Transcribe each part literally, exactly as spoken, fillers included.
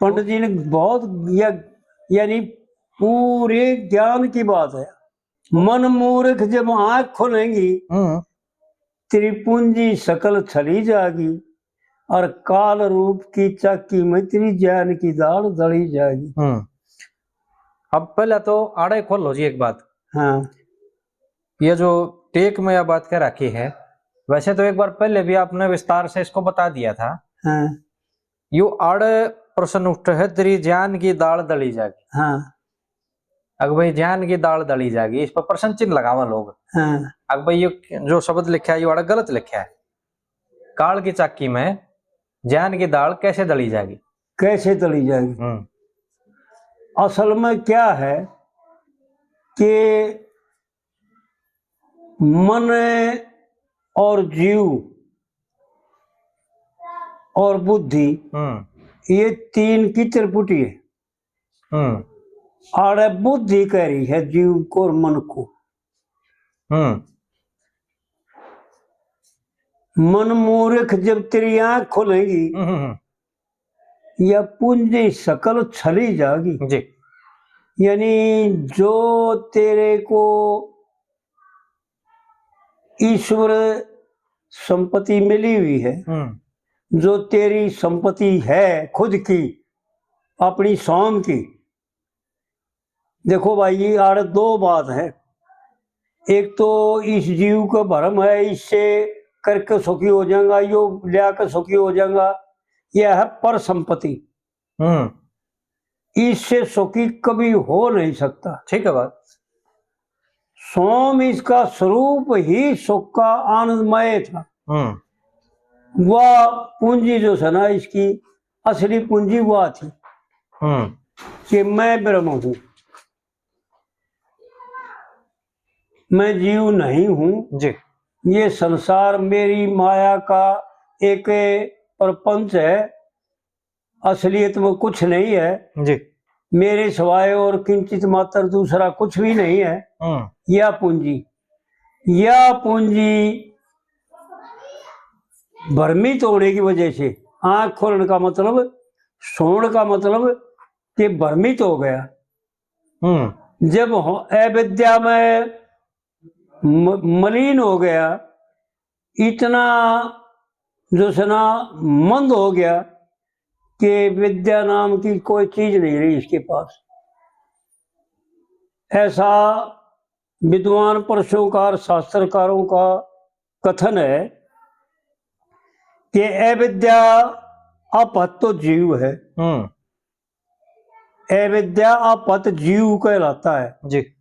पंडित जी ने बहुत या-, यानी पूरे ज्ञान की बात है। मन मूर्ख जब आंख खोलेंगी, हम्म। तेरी पूंजी सकल छली जागी, और काल रूप की चाकी में तेरी ज्ञान की दाल दली जागी। हम्म। अब पहले तो आड़े खोल लो जी एक बात। हाँ। ये जो टेक में यह बात कह रखी है, वैसे तो एक बार पहले भी आपने विस्तार से इसको बता दिया था। हाँ। यू आड़े प्रश्न उठे है, तेरी ज्ञान की दाल दली जागी। हाँ। अक भाई ज्ञान की दाल दली जागी, इस पर प्रश्न चिन्ह लगावा लोग। हाँ। अक भाई ये जो शब्द लिखा है, यू आड़े गलत लिखा है। काल की चाकी में ज्ञान की दाल कैसे दली जागी? कैसे दली जागी? हम्म। असल में क्या है कि मन और जीव और बुद्धि, हम्म। ये तीन की त्रिपुटी है। हम्म। आड़े बुद्धि कह रही है जीव को और मन को। हम्म। मन मूर्ख जब तेरी आंख खोलेगी, हम्म, हम्म, हम्म। या पूंजी सकल छली जागी। जी। यानी जो तेरे को ईश्वर संपत्ति मिली हुई है, हम्म। जो तेरी संपत्ति है खुद की, अपनी सौम की। देखो भाई, ये आड़ दो बात है। एक तो इस जीव का भरम है, इससे करके सुखी हो जाएगा, यो लिया के सुखी हो जाएगा, यह है पर संपत्ति। हम्म। इससे सुखी कभी हो नहीं सकता। ठीक है बात। सौम इसका स्वरूप ही सुख का आनंदमय था। हम्म। वह पूंजी जो है ना, इसकी असली पूंजी वह थी हम्म। कि मैं ब्रह्म हूँ, मैं जीव नहीं हूँ। जी। ये संसार मेरी माया का एक प्रपंच है, असलियत में कुछ नहीं है। जी। मेरे सिवाय और किंचित मात्र दूसरा कुछ भी नहीं है। हम्म। या पूंजी, या पूंजी भ्रमित होने की वजह से, आंख खोलने का मतलब, सोने का मतलब कि भ्रमित हो गया। हम्म। जब हो-, अविद्या में म-, मलिन हो गया, इतना जो है ना मंद हो गया कि विद्या नाम की कोई चीज नहीं रही इसके पास। ऐसा विद्वान पुरुषों का और शास्त्रकारों का कथन है कि अविद्या अपहत तो जीव है। हम्म। अविद्या अपहत जीव कहलाता है। जी।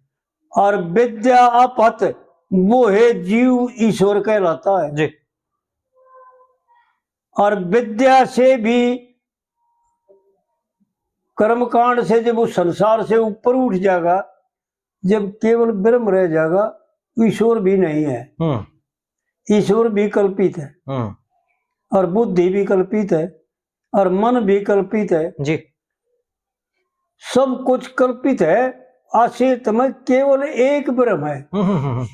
और विद्या अपहत वो है जीव ईश्वर कहलाता है। जी। और विद्या से भी, कर्मकांड से जब उस संसार से ऊपर उठ जाएगा, जब केवल ब्रह्म रह जाएगा, ईश्वर भी नहीं है। हम्म। ईश्वर भी कल्पित है। हम्म। और बुद्धि भी कल्पित है, और मन भी कल्पित है। जी। सब कुछ कल्पित है, असलियत में केवल एक ब्रह्म है। हम्म, हम्म, हम्म।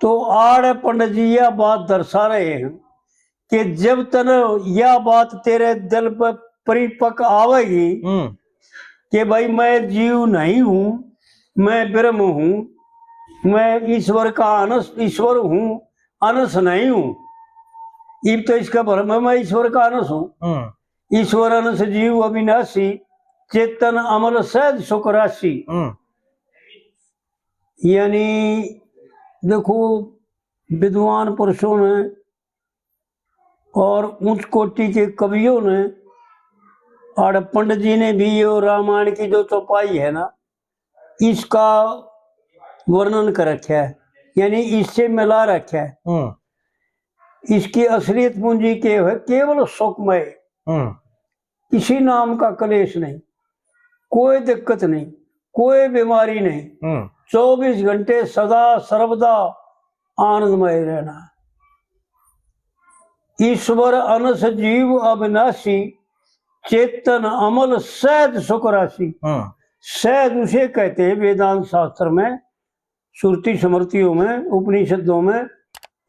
तो आड़े पंडित जी यह बात दर्शा रहे हैं कि जब तन यह बात तेरे दिल पर परिपक्व आवेगी हम्म। कि भाई, मैं जीव नहीं हूं, मैं ब्रह्म हूं, मैं ईश्वर का अंश, ईश्वर हूं, अंश नहीं हूं। इब तो इसका भ्रम है, मैं ईश्वर का अंश हूं। हम्म। ईश्वर अंश जीव अविनाशी, चेतन अमल सहज सुख राशि। हम्म। यानी देखो, विद्वान पुरुषों ने और उच्च कोटि के कवियों ने और पंडित जी ने भी ये रामायण की जो चौपाई है ना, इसका वर्णन कर रखा है, यानी इससे मिला रखा है। हम्म। इसकी असलियत पूंजी के है, केवल सुखमय। हम्म। किसी नाम का कलेश नहीं, कोई दिक्कत नहीं, कोई बीमारी नहीं। हम्म। चौबीस घंटे सदा सर्वदा आनंदमय रहना। ईश्वर अंश जीव अविनाशी, चेतन अमल सहज सुख राशि। हम्म। सहज उसे कहते हैं वेदांत शास्त्र में, श्रुति स्मृतियों में, उपनिषदों में,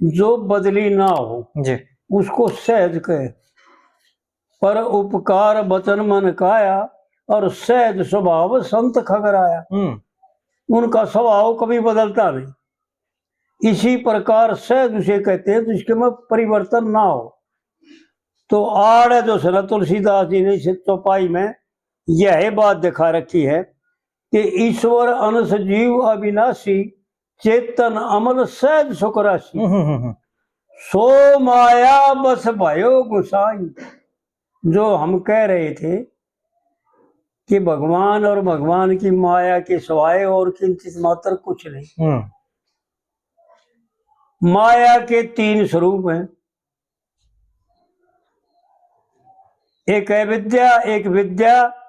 जो बदली ना हो, जी। उसको सहज कहे। पर उपकार वचन मन काया, और सहज स्वभाव संत खगराया। हम्म। उनका स्वभाव कभी बदलता नहीं। इसी प्रकार सहज उसे कहते हैं जिसके में परिवर्तन ना हो। तो आड़ जो है ना, तुलसीदास जी ने इस चौपाई में यह बात दिखा रखी है कि ईश्वर अंश जीव अविनाशी, चेतन अमल सहज सुख राशि। हम्म, हम्म, हम्म। सो माया बस भयो गुसाई। जो हम कह रहे थे कि भगवान और भगवान की माया के सिवाय और किंचित मात्र कुछ नहीं। हम्म। माया के तीन स्वरूप हैं, एक अविद्या, एक विद्या,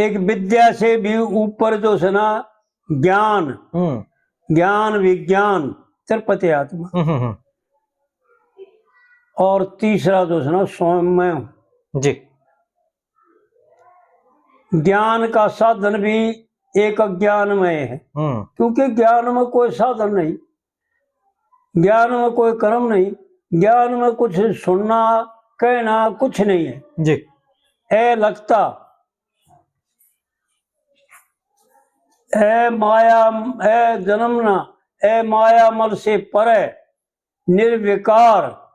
एक विद्या से भी ऊपर जो है ना ज्ञान, हम्म। ज्ञान विज्ञान, तृपति आत्मा। हम्म, हम्म, हम्म। और तीसरा जो है ना स्वयं में। जी। ज्ञान का साधन भी एक अज्ञान में है, हम्म। क्योंकि ज्ञान में कोई साधन नहीं, ज्ञान में कोई कर्म नहीं, ज्ञान में कुछ सुनना, कहना कुछ नहीं है। जी। ए लगता, ए माया, ए जन्मना, ए माया मल से परे, निर्विकार,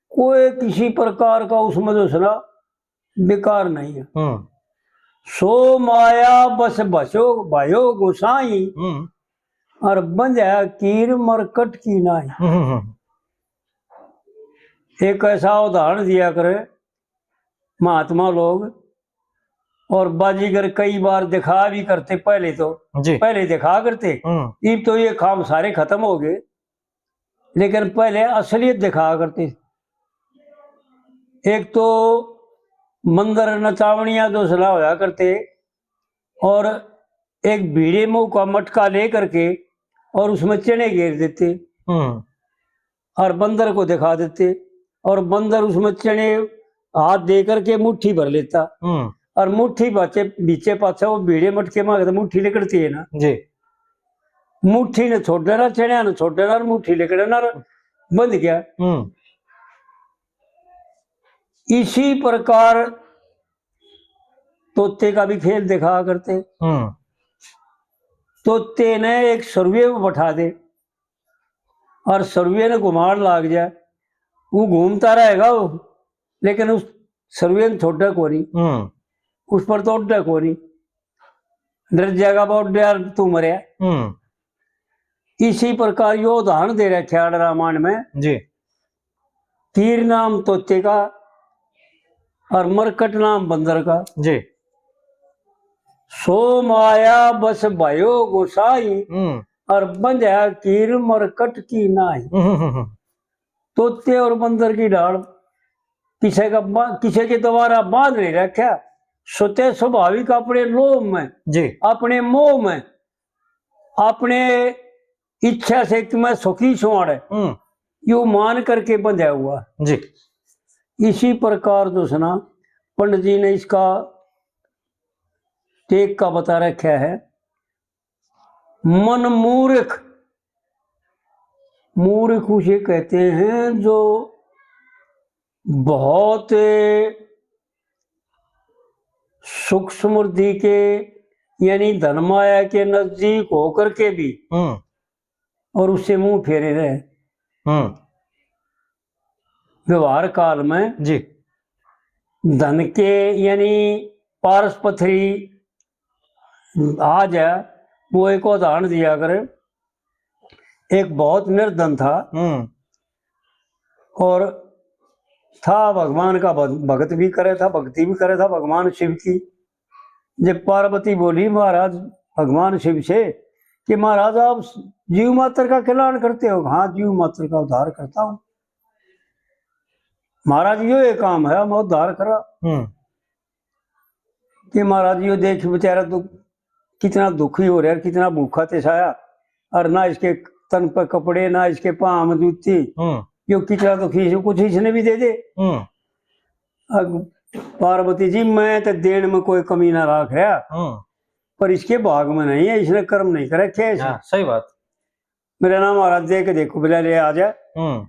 कोई किसी प्रकार का उसमें जो है ना विकार नहीं है। हम्म। सो माया बस बसो भयो गोसाई, हम्म। और बंध्या कीर मरकट की नाई। हम्म, हम्म, हम्म। एक ऐसा उदाहरण दिया करे महात्मा लोग, और बाजीगर कई बार दिखा भी करते पहले तो, जी। पहले दिखा करते, हम्म। इब तो ये काम सारे खत्म हो गए, लेकिन पहले असलियत दिखाया करते। एक तो मंदिर नचावणिया जो सलाह होया करते, और एक बीड़े मुंह का मटका ले करके और उसमें चने घेर देते, हम्म। और बंदर को दिखा देते, और बंदर उसमें चने हाथ दे करके मुट्ठी भर लेता, हम्म। और मुट्ठी पाछे, बीचे पाछे वो बीड़े मटके में अगर मुट्ठी लिकड़ती है ना, जी। मुट्ठी ने छोड़े ना, चनिया ने छोड़े ना, और मुट्ठी लिकड़े ना, और बंध गया। हम्म। इसी प्रकार तोते का भी खेल दिखा करते। हम्म। तोते ने एक सरुए में बैठा दे और सरुए ने घुमाड़ लाग जाए, वो घूमता रहेगा वो, लेकिन उस सरुए ने छोड़े कोनी, हम्म। उस पर तो उड़े कोनी, डर जाएगा, बहुत डर तू मरे। हम्म। इसी प्रकार यो उदाहरण दे रखे आड़ रामायण में। जी। कीर नाम तोते का और मरकट नाम बंदर का। जी। सो माया बस भयो गोसाई, हम्म। और बंध्या कीर मरकट की नाई। हम्म, हम्म, हम्म। तोते और बंदर की ढाल किसी का बा-, किसी के द्वारा बांध नहीं रखा, स्वतः स्वाभाविक अपने लोभ में, जी। अपने मोह में, अपने इच्छा से कि मैं सुखी सुआड़, हम्म। यो मान करके बंधा हुआ। जी। इसी प्रकार जो है ना, पंडित जी ने इसका टेक का बता रखा है, मन मूर्ख, मूर्ख उसे कहते हैं जो बहुत सुख समृद्धि के, यानी धन माया के नजदीक होकर के भी, हम्म। और उससे मुंह फेरे रहे। हम्म। व्यवहार काल में, जी। धन के, यानी पारस पथरी आ जाए, वो एक उदाहरण दिया करे। एक बहुत निर्धन था, हम्म। और था भगवान का भग-, भगत भी करे था, भक्ति भी करे था भगवान शिव की। जब पार्वती बोली महाराज भगवान शिव से कि महाराज, आप जीव मात्र का कल्याण करते हो? हाँ, जीव मात्र का उद्धार करता हूँ महाराज, यो एक काम है, मैं उद्धार करा। हम्म। कि महाराज, यो देख बेचारा, तू कितना दुखी हो रहा है, कितना भूखा तिसाया, और ना इसके तन पे कपड़े, ना इसके पाँव में जूती। हम्म। यो कितना दुखी है, कुछ इसने भी दे दे। हम्म। अब पार्वती जी, मैं तो देण में कोई कमी ना राख रहा, हम्म। पर इसके भाग में नहीं है, इसने कर्म नहीं कर रखे ऐसे। हाँ, सही बात। मेरा नाम महाराज दे के देखो, बोला, ले आ जा। हम्म।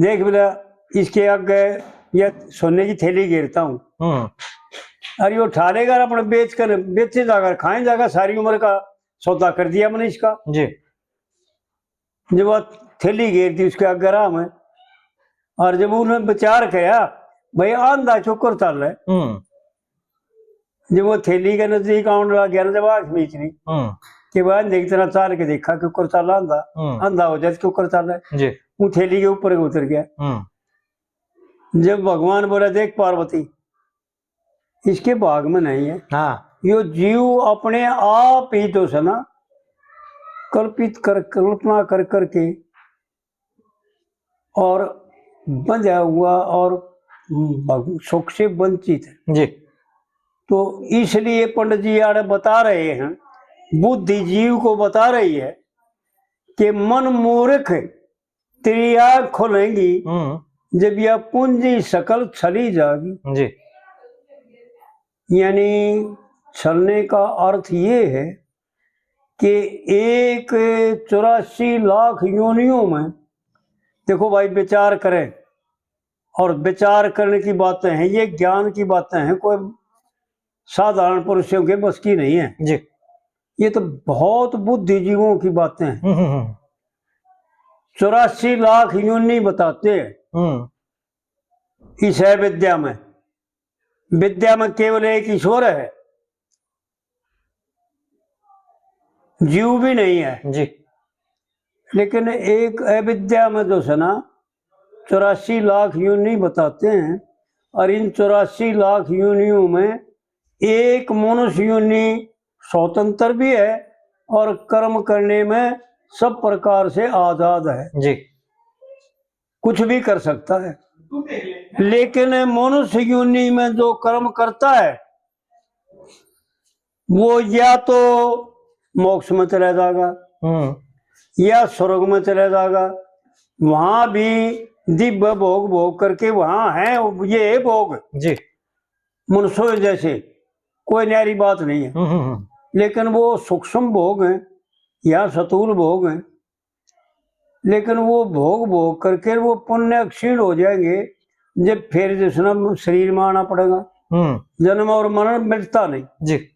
देख बोला, इसके आगे या सोने की थैली घेरता हूँ। हम्म। और यो ठा लेगा, अपने बेच कर, बेचे जाकर, खाए जाकर, सारी उम्र का सौदा कर दिया मैंने इसका। जी। जब वो थैली घेर दी उसके आगे राह में, और जब उन्हें विचार किया, भाई, आंधा क्यों कर चाल है? हम्म। जब वो थैली के नजदीक आने लग गया ना, जब आंख मीच ली, हम्म। कि भाई, आंधे की तरह चाल के देखा, क्यों कर चाल आंधा, हम्म। आंधा हो जाए तो क्यों कर चाल है? जी। वो थैली के ऊपर उतर गया। हम्म। जब भगवान बोला, देख पार्वती, इसके भाग में नहीं है। हाँ। यो जीव अपने आप ही तो से ना कल्पित कर, कल्पना कर करके और बंधा हुआ और भग-, सुख से वंचित है। जी। तो इसलिए पंडित जी आड़े बता रहे हैं, बुद्धि जीव को बता रही है कि मन मूर्ख, तेरी आँख खुलेगी हम्म। जब यह पूंजी सकल छली जागी। जी। यानी छलने का अर्थ ये है कि एक चौरासी लाख योनियों में, देखो भाई, विचार करें, और विचार करने की बातें हैं, ये ज्ञान की बातें हैं, कोई साधारण पुरुषों के बस की नहीं है। जी। ये तो बहुत बुद्धिजीवों की बातें हैं। हम्म, हम्म, हम्म। चौरासी लाख योनि बताते हैं हम्म। इस है विद्या में। विद्या में केवल एक ईश्वर है, जीव भी नहीं है। जी। लेकिन एक अविद्या में जो है ना, चौरासी लाख योनि बताते हैं, और इन चौरासी लाख योनियों में एक मनुष्य योनि स्वतंत्र भी है और कर्म करने में सब प्रकार से आजाद है। जी। कुछ भी कर सकता है, लेकिन मनुष्य योनि में जो कर्म करता है, वो या तो मोक्ष में चला जाएगा, हम्म। या स्वर्ग में चला जाएगा। वहां भी दिव्य भोग भोग करके वहां है, ये है भोग। जी। मनुष्य जैसे कोई न्यारी बात नहीं है। हम्म, हम्म, हम्म। लेकिन वो सूक्ष्म भोग हैं या स्थूल भोग हैं, लेकिन वो भोग भोग करके वो पुण्य क्षीण हो जाएंगे, जब फिर जिसने शरीर में आना पड़ेगा। हम्म। जन्म और मरण मिटता नहीं। जी।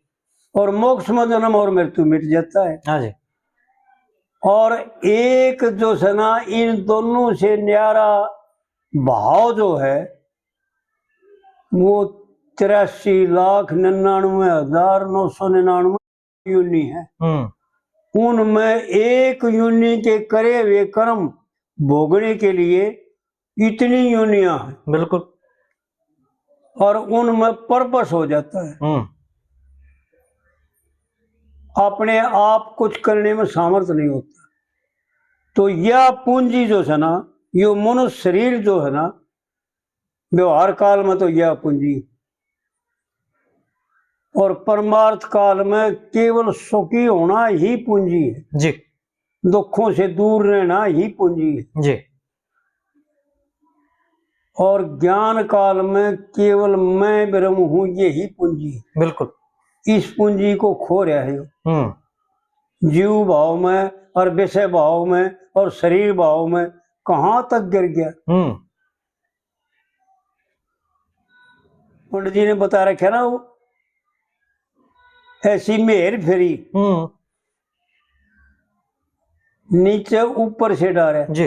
और मोक्ष में जन्म और मृत्यु मिट जाता है। हाँ जी। और एक जो है ना, इन दोनों से न्यारा भाव जो है, वो तिरासी लाख निन्यानवे हजार नौ सौ निन्यानवे योनि है। हम्म। उनमें एक योनि के करे हुए कर्म भोगने के लिए इतनी योनियां हैं। बिल्कुल। और उनमें purpose हो जाता है। हम्म। अपने आप कुछ करने में सामर्थ्य नहीं होता। तो यह पूंजी जो है ना, यो मनुष्य शरीर जो है ना, व्यवहार काल में तो यह पूंजी, और परमार्थ काल में केवल सुखी होना ही पूंजी है। जी। दुखों से दूर रहना ही पूंजी है। जी। और ज्ञान काल में केवल मैं ब्रह्म हूँ, यही पूंजी है। बिल्कुल। इस पूंजी को खो रहे हो। हम्म। जीव भाव में और विषय भाव में और शरीर भाव में कहाँ तक गिर गया। हम्म। पंडित जी ने बता रखा ना, वो ऐसी मेहर फेरी, हम्म। नीचे ऊपर से डारे। जी।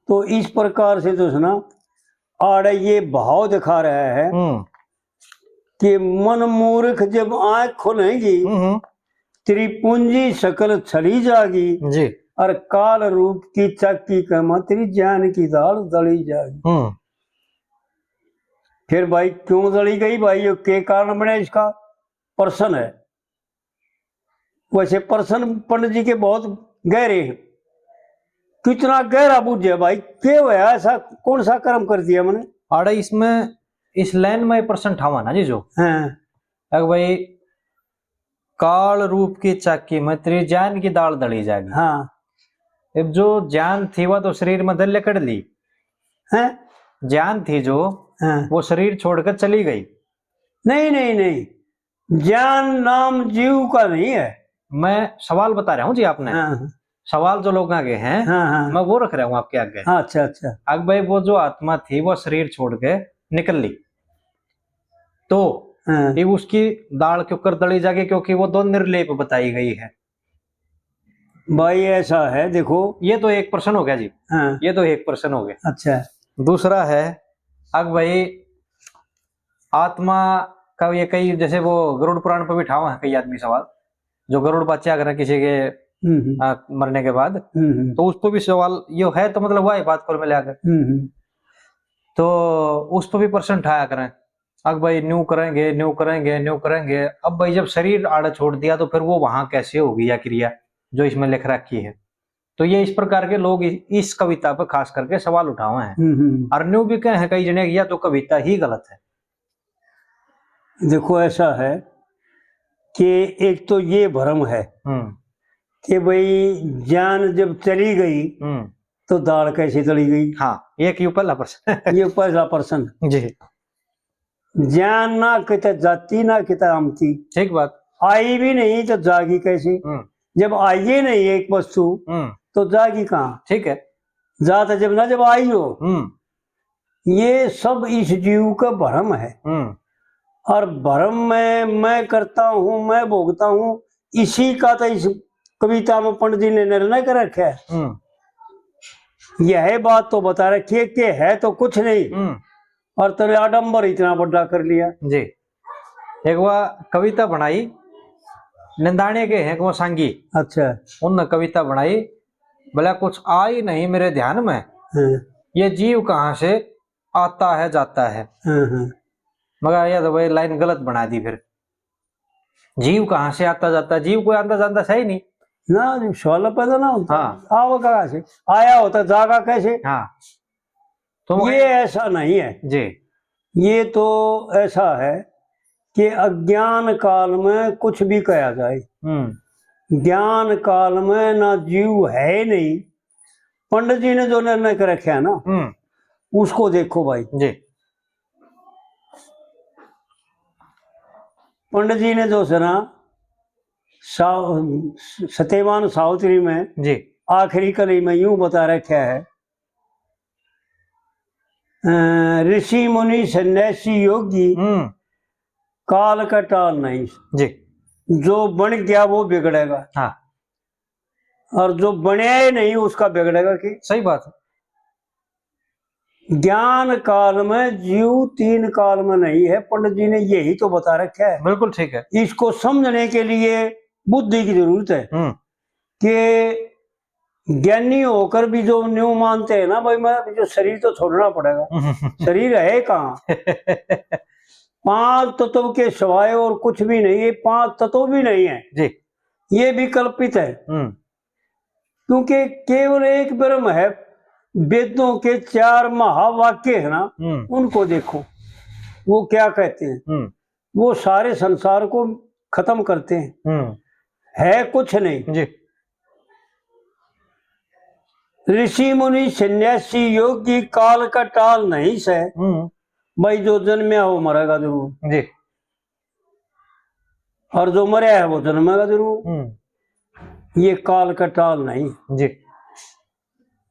तो इस प्रकार से तो सुना, आड़े ये भाव दिखा रहा है हम्म। कि मन मूर्ख जब आंख खुलेगी, हम्म, हम्म। तेरी पूंजी सकल छली जागी जी। और काल रूप की चाकी के मां तेरी ज्ञान की दाल दली जागी। हम्म। फिर भाई, क्यों दली गई भाई, ये के कारण बने इसका? प्रश्न है। वैसे प्रश्न पंडित जी के बहुत गहरे हैं। कितना गहरा बूझे भाई, के होया ऐसा, कौन सा कर्म कर दिया मैंने? आड़े इसमें, इस लाइन में प्रश्न ठावा ना जी जो। हाँ। अग भाई, काल रूप की चाकी में तेरी ज्ञान की दाल दली जाएगी। हाँ। अब जो ज्ञान थी, वह तो शरीर में दल कड़ ली। हैं? ज्ञान थी जो, हाँ। वो शरीर छोड़कर चली गई। नहीं, नहीं, नहीं, ज्ञान नाम जीव का नहीं है। मैं सवाल बता रहा हूँ जी आपने। हाँ। सवाल जो लोगों के हैं, हाँ, हाँ। मैं वो रख रहा हूँ आपके आगे। हाँ, अच्छा, अच्छा। अब भाई, वो जो आत्मा थी, वो शरीर छोड़ के निकल ली, तो हाँ। ये उसकी दाल क्यों कर दली जाके, क्योंकि वो दो निर्लेप बताई गई है। भाई, ऐसा है, देखो। ये तो एक प्रश्न हो गया जी। हाँ। ये तो एक प्रश्न हो गया। अच्छा। दूसरा है, अब भाई, आत्मा का ये कई, जैसे वो गरुड़ पुराण पर भी ठावा है कई आदमी सवाल, जो गरुड़ बाच्या करें किसी के, हम्म, हम्म। आ, मरने के बाद, हम्म, हम्म। तो उस पर भी सवाल यो है, तो मतलब वही बात कुल मिला कर। हम्म, हम्म। तो उस पर भी प्रश्न उठाया करें, अब भाई, न्यू करेंगे, न्यू करेंगे, न्यू करेंगे। अब भाई, जब शरीर आड़े छोड़ दिया, तो फिर वो वहां कैसे होगी या क्रिया जो इसमें लिख रखी है? तो ये इस प्रकार के लोग इ-, इस कविता पर खास करके सवाल उठावे हैं। हम्म, हम्म। और न्यू भी कहे हैं कई जने कि या तो कविता ही गलत है। देखो, ऐसा है कि एक तो ये भ्रम है हम्म। कि भाई, जान जब चली गई हम्म। तो दाल कैसे दली गई? हाँ, ये क्यों पहला प्रश्न? ये पहला प्रश्न। जी। जान ना किते जाती, ना किते आमती। ठीक बात। आई भी नहीं तो जागी कैसे? हम्म। जब आई ही नहीं एक वस्तु, हम्म। तो जागी कहाँ? ठीक है। जात जब ना, जब आई हो। हम्म। ये सब इस जीव का भ्रम है। हम्म। और भ्रम में मैं करता हूँ, मैं भोगता हूँ, इसी का तो इस कविता में पंडित जी ने निर्णय कर रखा है। हम्म। यह बात तो बता रखी है कि है तो कुछ नहीं, हम्म। और तूने आडंबर इतना बड़ा कर लिया। जी। एक वो कविता बनाई, निंदाने के हैं वो सांगी। अच्छा। उनने कविता बनाई, बोला, "कुछ आ ही नहीं मेरे ध्यान में, हाँ। ये जीव कहाँ से आता है, जाता है।" हाँ, हाँ। मगर ये तो भाई, लाइन गलत बना दी फिर। जीव कहाँ से आता जाता है? जीव कोई आंदा जांदा सही नहीं। ना, जो सवाल पैदा ना होता। हाँ। आवा कहाँ से? आया होता, जागा कैसे? हाँ। तो ये ऐसा नहीं है। जी। ये तो ऐसा है कि अज्ञान काल में कुछ भी कहा जाए। हम्म। ज्ञान काल में ना जीव है ही नहीं। पंडित जी ने जो निर्णय कर रखा है ना, हम्म। उसको देखो भाई। जी। पंडित जी ने जो है ना, साव-, सत्यवान सावित्री में जी। आखिरी कली में यूं बता रखा है, अ, ऋषि मुनि सन्यासी योगी हम्म। काल का टाल नहीं। जी। जो बन गया वो बिगड़ेगा। हाँ। और जो बनया ही नहीं उसका बिगड़ेगा कि? सही बात है। ज्ञान काल में जीव तीन काल में नहीं है, पंडित जी ने यही तो बता रखा है। बिल्कुल ठीक है। इसको समझने के लिए बुद्धि की जरूरत है हम्म। कि ज्ञानी होकर भी जो न्यू मानते हैं ना, भाई, मैं जो शरीर तो छोड़ना पड़ेगा। शरीर है कहाँ? पांच तत्व के सिवाय और कुछ भी नहीं है, पांच तत्व भी नहीं है। जी। ये भी कल्पित है। हम्म। क्योंकि केवल एक ब्रह्म है। वेदों के चार महावाक्य है ना, हम्म। उनको देखो, वो क्या कहते हैं। हम्म। वो सारे संसार को खत्म करते हैं। हम्म। है कुछ नहीं। जी। ऋषि मुनि सन्यासी योगी काल का टाल नहीं सै। हम्म। भाई, जो जन्मया हो मरेगा जरूर। जी। और जो मरया है वो जन्मेगा जरूर। हम्म। ये काल का टाल नहीं। जी।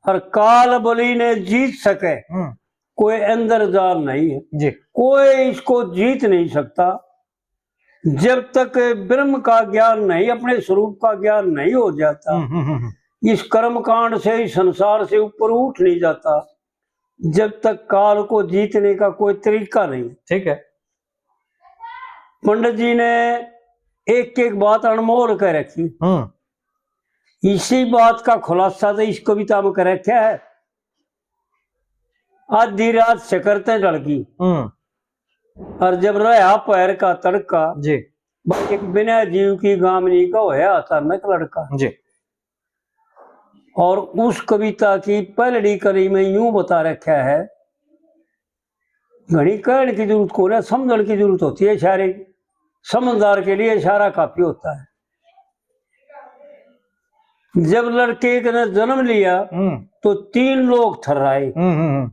और काल बलि ने जीत सके, हम्म। कोई अंदर जाल नहीं है। जी। कोई इसको जीत नहीं सकता। जब तक ब्रह्म का ज्ञान नहीं, अपने स्वरूप का ज्ञान नहीं हो जाता, हम्म, हम्म, हम्म। इस कर्म कांड से, इस संसार से ऊपर उठ नहीं जाता, जब तक काल को जीतने का कोई तरीका नहीं। ठीक है। पंडित जी ने एक एक बात अनमोल कर रखी। हम्म। इसी बात का खुलासा तो इस कविता में कर रखा है। आधी रात सिखर ते ढलकी। हम्म। और जब रहा पैर का तड़का, जी। एक बिना जीव की गामनी का होया अचानक लड़का। जी। और उस कविता की पहलड़ी कली में यूं बता रखा है, घणी कहण की जरूरत कोनी, समझण की जरूरत होती है इशारे की। समझदार के लिए इशारा काफी होता है। जब लड़के ने जन्म लिया, हम्म। तो तीन लोग थर्राए। हम्म, हम्म, हम्म।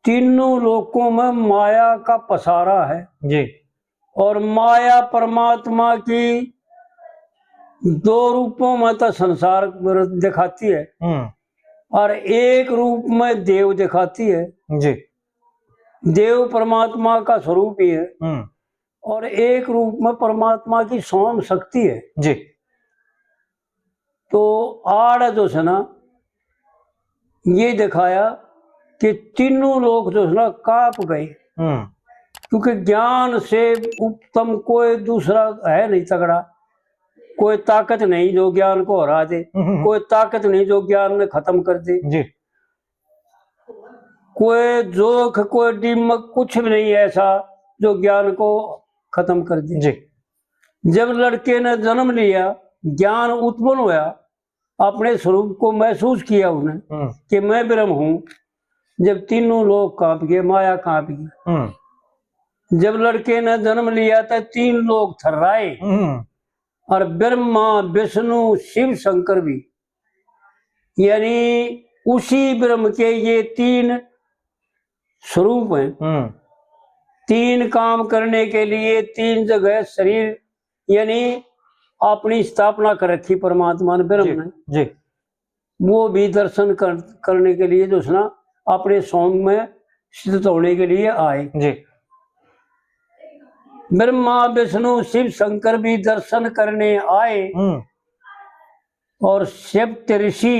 तीनों लोकों में माया का पसारा है। जी। और माया परमात्मा की दो रूपों में तो संसार दिखाती है हम्म। और एक रूप में देव दिखाती है। जी। देव परमात्मा का स्वरूप ही है हम्म। और एक रूप में परमात्मा की सौम्य शक्ति है। जी। तो आड़ जो है ना, ये दिखाया कि तीनों लोक जो है ना, कांप गए। हम्म। क्योंकि ज्ञान से उत्तम कोई दूसरा है नहीं तगड़ा। कोई ताकत नहीं जो ज्ञान को हरा दे, हम्म, हम्म। कोई ताकत नहीं जो ज्ञान ने खत्म कर दे। जी। कोई जोख, कोई डिमक, कुछ भी नहीं ऐसा जो ज्ञान को खत्म कर दे। जी। जब लड़के ने जन्म लिया, ज्ञान उत्पन्न होया, अपने स्वरूप को महसूस किया उसने हम्म। कि मैं ब्रह्म हूँ। जब तीनों लोक कांप गए, माया कांप गई। हम्म। जब लड़के ने जन्म लिया तो तीन लोक थर्राए हम्म। और ब्रह्मा, विष्णु, शिव, शंकर भी, यानी उसी ब्रह्म के ये तीन स्वरूप हैं। हम्म। तीन काम करने के लिए तीन जगह शरीर, यानी अपनी स्थापना कर रखी परमात्मा ने, ब्रह्म जी, ने। जी। वो भी दर्शन कर, करने के लिए जो है ना, अपने सौम्य में स्थित होने के लिए आए। जी। ब्रह्मा, विष्णु, शिव, शंकर भी दर्शन करने आए हम्म। और सप्त ऋषि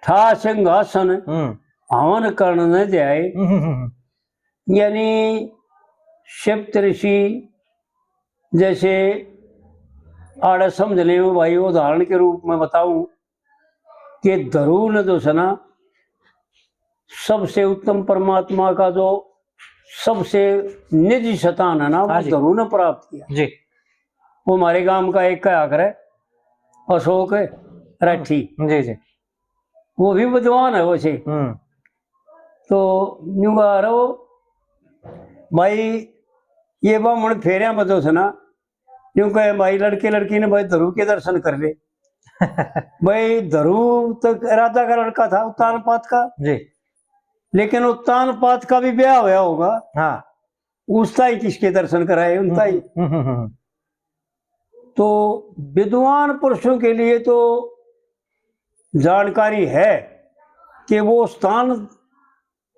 ठा सिंहासन हम्म। हवन करने जाए। हम्म, हम्म, हम्म। यानी सप्त ऋषि जैसे आड़े समझ ले भाई, उदाहरण के रूप में बताऊं कि धरु ने जो है ना, सबसे उत्तम परमात्मा का जो सबसे निजी स्थान है ना, वो हाँ जी। धरु ने प्राप्त किया। जी। वो हमारे गांव का एक कहा करे, अशोक राठी। जी, जी। वो भी विद्वान है वैसे। हम्म। तो न्यू कह रहे हो भाई, ये बामण फेरिया में जो है ना, न्यू कहे भाई, लड़के लड़की ने भाई धरु के दर्शन कर ले। भाई धरु तो राजा का लड़का था उत्तानपाद का। जी। लेकिन उत्तानपाद का भी ब्याह होया होगा। हाँ। उस ताई किसके दर्शन कराए, उन ताई। हम्म, हम्म, हम्म। तो विद्वान पुरुषों के लिए तो जानकारी है कि वो स्थान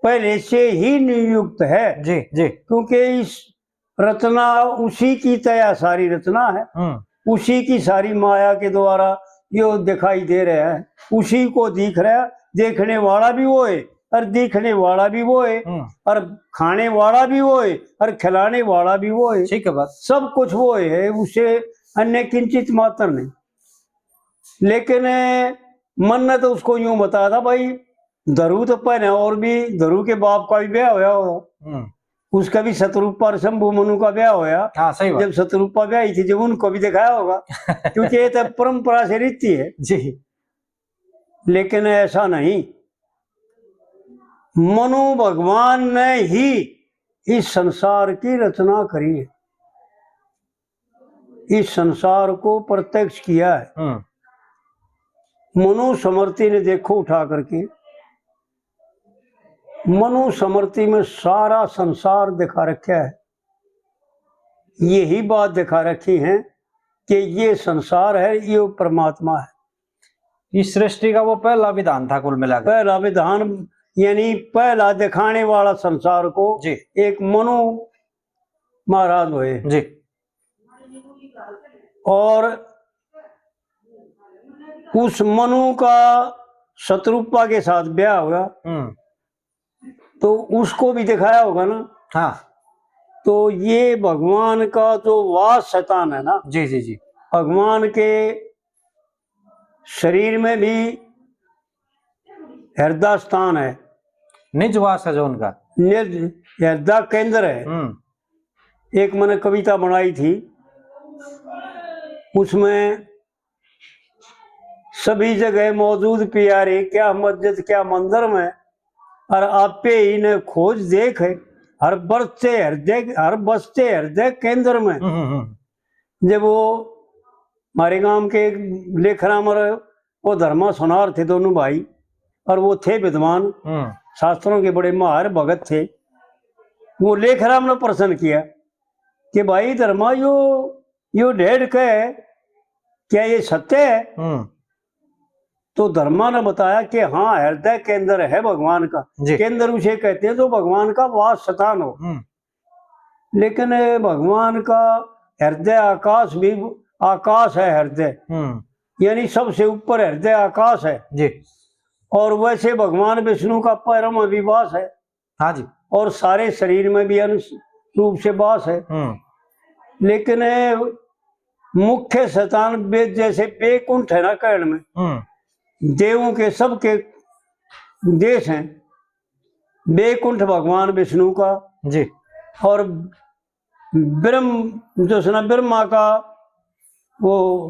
पहले से ही नियुक्त है। जी, जी। क्योंकि इस रचना उसी की तया सारी रचना है, हम्म। उसी की सारी माया के द्वारा यो दिखाई दे रहा है, उसी को दिख रहा है। देखने वाला भी वो है और दिखने वाला भी वो है हम्म। और खाने वाला भी वो है और खिलाने वाला भी वो है। ठीक है बात। सब कुछ वो है, उसे अन्य किंचित मात्र नहीं। लेकिन मन ने तो उसको यूं बताया था, भाई धरु तो पहने और भी, धरु के बाप का भी ब्याह होया हो। हम्म। उसका भी शतरूपा और शंभु मनु का ब्याह होया। हाँ, सही बात। जब शतरूपा ब्याही थी, जब उनको भी दिखाया होगा। क्योंकि ये तो परंपरा से रीति है। जी। लेकिन ऐसा नहीं, मनु भगवान ने ही इस संसार की रचना करी है, इस संसार को प्रत्यक्ष किया है। हम्म। मनु स्मृति ने देखो उठा करके, मनु स्मृति में सारा संसार दिखा रखा है। यही बात दिखा रखी है कि ये संसार है, ये परमात्मा है। इस सृष्टि का वो पहला विधान था कुल मिलाकर। पहला विधान, यानी पहला दिखाने वाला संसार को जी। एक मनु महाराज हुए। जी। और उस मनु का शतरूपा के साथ ब्याह हुआ, हम्म। तो उसको भी दिखाया होगा ना। हाँ। तो ये भगवान का जो वास स्थान है ना, जी, जी, जी। भगवान के शरीर में भी हृदय स्थान है, निजवास है जो उनका। निज हृदय केंद्र है। हम्म। एक मैंने कविता बनाई थी, उसमें सभी जगह मौजूद प्यारे, क्या मस्जिद क्या मंदिर में, और आपे ही ने खोज देख, हर बसते हृदय, हर बसते हृदय केंद्र में। हम्म, हम्म, हम्म। जब वो हमारे गांव के एक लेखराम और वो धर्मा सोनार थे, दोनों भाई, और वो थे विद्वान, हम्म। शास्त्रों के बड़े माहिर भगत थे। वो लेखराम ने प्रश्न किया कि भाई धर्मा, यो यो ढेढ़ कहे, क्या ये सत्य है? हम्म। तो धर्मा ने बताया कि हाँ, हृदय केंद्र है भगवान का। जी। केंद्र उसे कहते हैं जो भगवान का वास स्थान हो। हम्म। लेकिन भगवान का हृदय आकाश भी, आकाश है हृदय, हम्म। यानी सबसे ऊपर हृदय आकाश है। जी। और वैसे भगवान विष्णु का पैरों में भी वास है। हाँ जी। और सारे शरीर में भी अनुस-, रूप से वास है। हम्म। लेकिन मुख्य स्थान बे-, जैसे बैकुंठ है ना कहण में, हम्म। देवों के सबके देश हैं। बैकुंठ भगवान विष्णु का। जी। और ब्रह्म, जो है ना, ब्रह्मा का, वो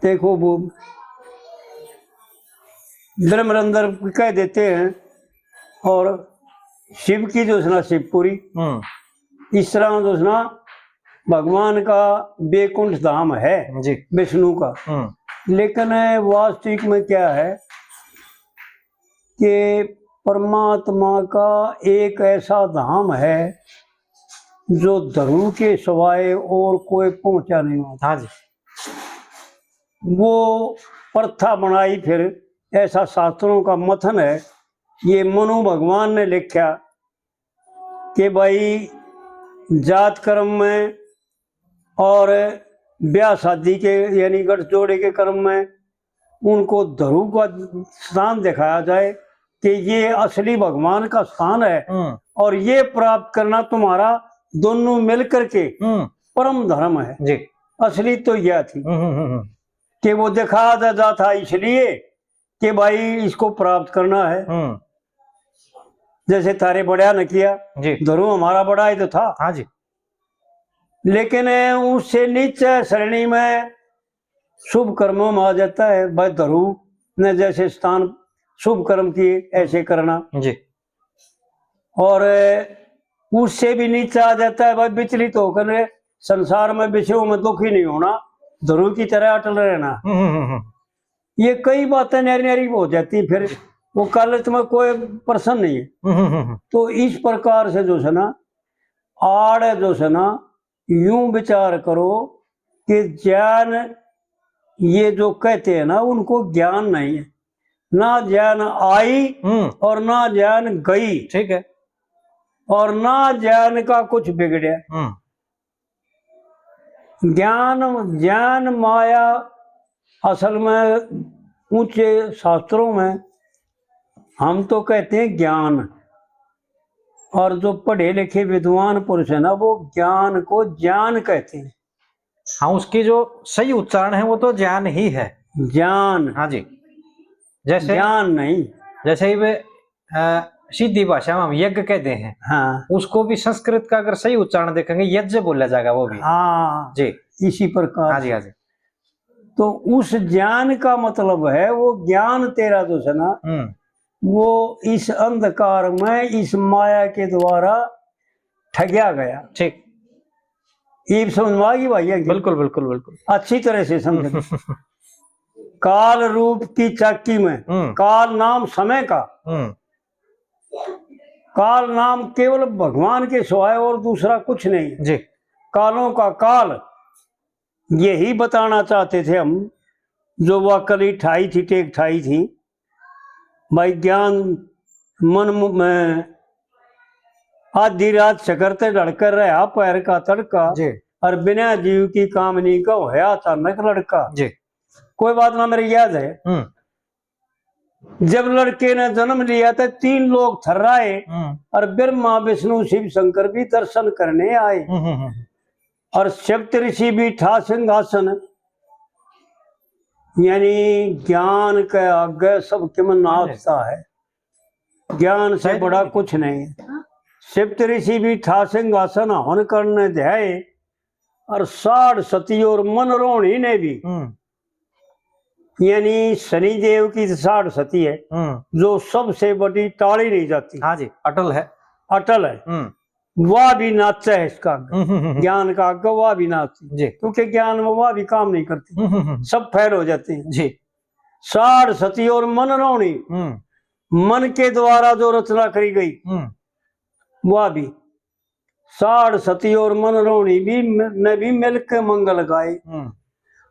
देखो, वो ब्रह्मरंध्र कह देते हैं, और शिव की जो है ना, शिवपुरी। हम्म। इस तरह जो है ना, भगवान का बैकुंठ धाम है, जी। विष्णु का। हम्म। लेकिन वास्तविक में क्या है कि परमात्मा का एक ऐसा धाम है जो धरू के सिवाय और कोई पहुंचा नहीं होता। हाँ जी। वो प्रथा बनाई, फिर ऐसा शास्त्रों का मथन है, ये मनु भगवान ने लिखा कि भाई, जात कर्म में और ब्याह शादी के, यानी गठजोड़े के कर्म में उनको धरू का स्थान दिखाया जाए कि ये असली भगवान का स्थान है, हम्म। और ये प्राप्त करना तुम्हारा दोनों मिल करके हम्म। परम धर्म है। जी। असली तो यह थी हम्म, हम्म, हम्म। कि वो दिखाया जा था इसलिए कि भाई, इसको प्राप्त करना है। हम्म। जैसे थारे बड़ा ने किया, जी। धरू हमारा बड़ा ही तो था। हाँ जी। लेकिन उससे नीचे श्रेणी में शुभ कर्मों में आ जाता है, भाई, धरू ने जैसे स्थान शुभ कर्म किए, ऐसे करना। जी। और उससे भी नीचे आ जाता है, भाई, विचलित होकर संसार में विषयों में दुखी नहीं होना, धरू की तरह अटल रहना। हम्म, हम्म, हम्म। ये कई बातें न्यारी न्यारी हो जाती, फिर वो कालत में कोई प्रश्न नहीं है। हम्म, हम्म, हम्म। तो इस प्रकार से जो है ना, आड़ जो है ना, यूं विचार करो कि ज्ञान, ये जो कहते हैं ना, उनको ज्ञान नहीं है, ना ज्ञान आई हम्म। और ना ज्ञान गई, ठीक है। और ना ज्ञान का कुछ बिगड़या। हम्म। ज्ञान, ज्ञान माया असल में ऊंचे शास्त्रों में हम तो कहते हैं ज्ञान, और जो पढ़े लिखे विद्वान पुरुष है ना, वो ज्ञान को ज्ञान कहते हैं। हाँ, उसकी जो सही उच्चारण है, वो तो ज्ञान ही है। ज्ञान। हाँ जी। जैसे ज्ञान नहीं। जैसे ही वे, अ, सीधी भाषा में हम यज्ञ कहते हैं, हाँ। उसको भी संस्कृत का अगर सही उच्चारण देखेंगे, यज्ञ बोला जाएगा वो भी। हाँ। जी। इसी प्रकार हाँ जी, से। हाँ जी। तो उस ज्ञान का मतलब है, वो ज्ञान तेरा जो है ना, हम्म। वो इस अंधकार में, इस माया के द्वारा ठगया गया। ठीक। ये समझ में आ गई भाई, है कि? बिल्कुल, बिल्कुल, बिल्कुल। अच्छी तरह से समझ। काल रूप की चाकी में, हम्म। काल नाम समय का। हम्म। काल नाम केवल भगवान के सिवाय और दूसरा कुछ नहीं। जी। कालों का काल, यही बताना चाहते थे हम, जो वह कली ठाई थी, टेक ठाई थी। भाई, ज्ञान मन मु-, में आधी रात सकर ते ढलकर रहा, पैर का तड़का, जी। और बिना जीव की कामनी का होया अचानक लड़का। जी। कोई बात ना, मेरे याद है। हम्म। जब लड़के ने जन्म लिया तो तीन लोग थर्राए, हम्म। और ब्रह्मा, विष्णु, शिव, शंकर भी दर्शन करने आए। हम्म, हम्म, हम्म। और सप्त ऋषि भी ठा सिंहासन, यानी ज्ञान के आगे सब किम नाचता है। ज्ञान से सही बड़ा बात है। कुछ नहीं। सप्त ऋषि भी ठा सिंहासन हवन करने ध्याए, और साढ़ सती और मन रोहणी ने भी, हम्म। यानी शनि देव की साढ़ सती है, हम्म। जो सबसे बड़ी टाली नहीं जाती। हाँ जी, अटल है। अटल है। हम्म। वह भी नाचे है इसका आगे। हम्म, हम्म, हम्म। ज्ञान का आगे वह भी नाचती। जी। क्योंकि ज्ञान में वह भी काम नहीं करती। हम्म, हम्म, हम्म। सब फेल हो जाते हैं। जी। साढ़ सती और मन रोहणी, हम्म। मन के द्वारा जो रचना करी गई, हम्म। वह भी साढ़ सती और मन रोहनी भी म-, ने भी मिलके मंगल गाए। हम्म।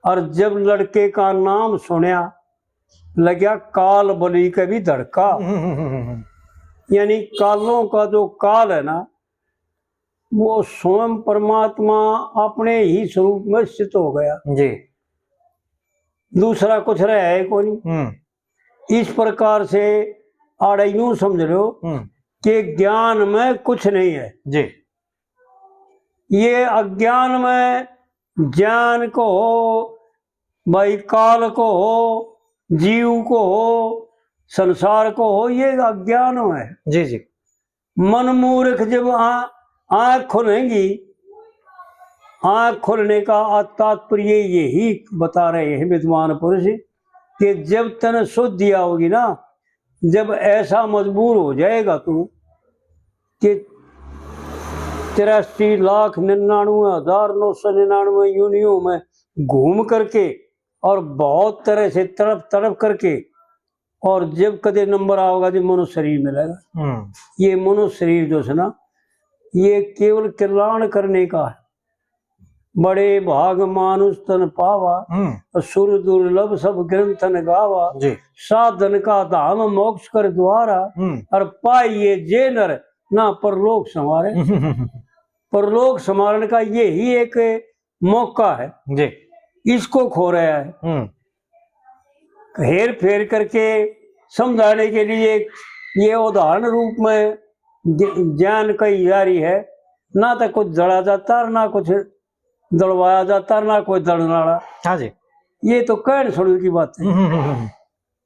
और जब लड़के का नाम सुनया, लग्या काल बलि के भी धड़का। हम्म। यानी कालों का जो काल है ना, वो स्वयं परमात्मा अपने ही स्वरूप में स्थित हो गया। जी। दूसरा कुछ रहा है कोनी। हम्म। इस प्रकार से आड़े यूं समझ लो हम्म। कि ज्ञान में कुछ नहीं है। जी। ये अज्ञान में ज्ञान को हो, भाई काल को हो, जीव को हो, संसार को हो, ये अज्ञान है। जी, जी। मन मूर्ख जब आ-, आँख खोलेंगी, आँख खोलने का आ-, तात्पर्य यही बता रहे हैं विद्वान पुरुष कि जब तन शुद्धि आओगी ना, जब ऐसा मजबूर हो जाएगा तू कि तिरासी लाख निन्यानवे हजार नौ सौ निन्यानवे योनियों में घूम करके और बहुत तरह से तड़प तड़प करके, और जब कदे नंबर आओगा जी मनुष्य शरीर मिलेगा। हम्म। ये मनुष्य शरीर जो है ना, ये केवल कल्याण करने का है। बड़े भाग मानुष तन पावा, हम्म। सुर दुर्लभ सब ग्रंथन गावा। जी। साधन का धाम मोक्ष कर द्वारा, हम्म। और पाइए जे नर ना परलोक संवारे। परलोक संवारण का यही एक मौका है, जी। इसको खो रहा है। हम्म। हेर फेर करके समझाने के लिए ये उदाहरण रूप में ज-, ज्ञान कही जा रही है। ना तो कुछ दड़ा जाता और ना कुछ दड़वाया जाता और ना कोई दड़ने वाला। हाँ जी। ये तो कहण सुणन की बात है। हम्म, हम्म, हम्म।